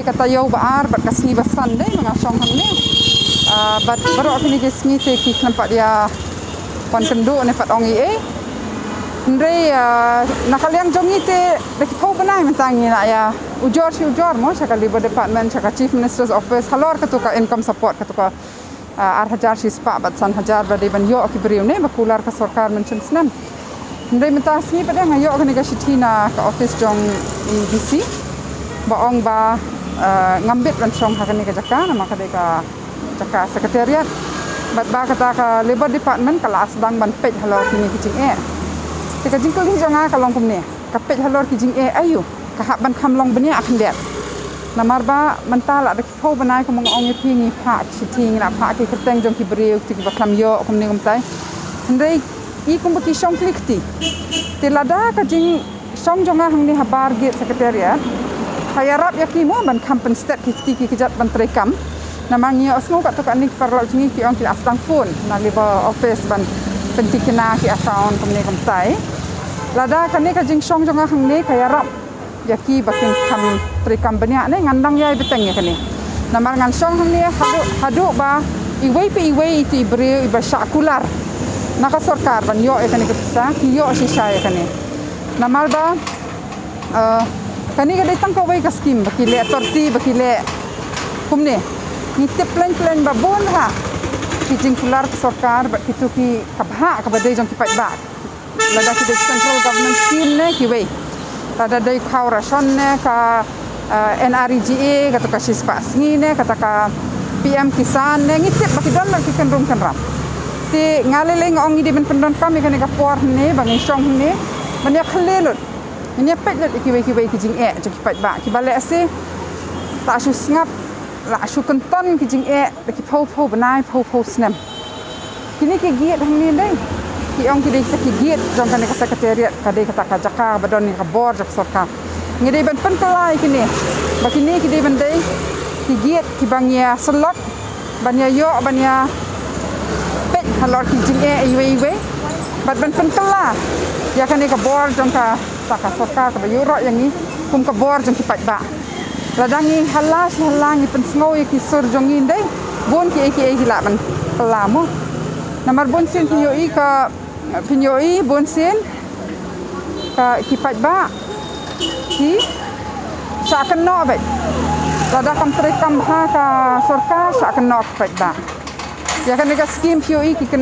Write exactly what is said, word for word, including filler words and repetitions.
Ka taïew ba ar bad ka sngi ba san dei ma nga shong hangne. Ah, bad baroh kine ki sngi te ki khlem pat ïa wan kynduh ne pat ong ei ei. Hynrei, ah, na ka liang jong ngi te da ki phew bnai mynta ngi la ïa ujor shi ujor mo sha ka Labour Department, sha ka Chief Minister's Office halor katu ka income support, katu ka ah, ar hajar shi spah bad san hajar ba dei ban ïoh ki briew ne ba kular ka sorkar mynshem snem. Hynrei mynta sngi pat nga ïoh kane ka shithi na ka office jong i D C ba ong ba, ah, ngam bit ban shong ha kane ka jaka namar ka dei ka jaka secretariat. Bad ba kata ka Labour Department ka la sdang ban peit halor kine ki jingeh. Te ka jingkylli jong nga ka long kumne, ka peit halor ki jingeh aïu? Ka hap ban kham long bniah khyndiat. Namar ba mynta la da ki phew bnai kumba nga ong ïa phi ngi phah shithi, ngi la phah ki kyrteng jong ki briew, kito kiba khlem ïoh kumne kumtai. Hynrei i kumba ki shong khlieh kti. Te lada ka jingshong jong nga hangne habar gate secretariat ka ïarap ïa ki mo ban kham pynstet ki kti ki kjat ban treikam. Namar ngi ïohsngew katto katne ki paralok jong ngi ki ong ki la sdang phone na Labour Office ban pyntikna ki account kumne kumtai. Lada kane ka jingshong jong nga hangne ka ïarap ïa ki ba kin kham treikam bniah ne, ngan dang ïai bteng ïa kane. Namar ngan shong hangne haduh, haduh ba iwei pa iwei iti i briew iba shah kular na ka sorkar ban ïoh ïa kane ka pisa ki ïoh shisha ïa kane. Namar ba, eh, kane ka dei tang kawei ka skim ba ki leh torti, ba ki leh kumne. Ngi tip pleng pleng ba bun ha ki jingkular ka sorkar bad kito ki, ka bhah kaba dei jong ki paidbah. Lada ki dei central government scheme ne kiwei, lada dei khaw ration ne ka, eh, N R E G A, kata ka shispah sngi ne, kata ka P M Kisan ne, ngi tip ba ki don la ki kynrum kynram. Te nga lei lei nga ong ngi dei ban pyndonkam ïa kane ka por hangne ba ngi shong hangne ban ïa khyllem lut, ban ïa peit lut ïa kiwei kiwei ki jingeh jong ki paidbah kiba lehse la shu sngap, la shu kynton ki jingeh da ki phew phew bnai, phew phew snem. Kine ki gate hangne dei, ki ong ki dei kita ki gate jong kane ka secretariat, ka dei kata ka jaka ba don ïa ka bor jong ka sorkar. Ngi dei ban pynkylla ïa kine ba kine ki dei ban dei ki gate kiba ngi ïa syllok ban ïa ïoh ban ïa peit halor ki jingeh iwei iwei bad ban pynkylla ïa kane ka bor jong kata ka sorkar kaba ïuhroh ïa ngi kum ka bor jong ki paidbah. Lada ngi hala shi hala ngi pynsngew ïa ki sur jong ngi ndei, bun kiei kiei ki lah ban kylla mo. Namar bun sien phin ïohi ka, phin ïohi bun sien ka ki paidbah ki shah kynnoh beit. Lada kam treikam ha ka sorkar shah kynnoh ki paidbah. Ïa kane ka skim phi ïohi ki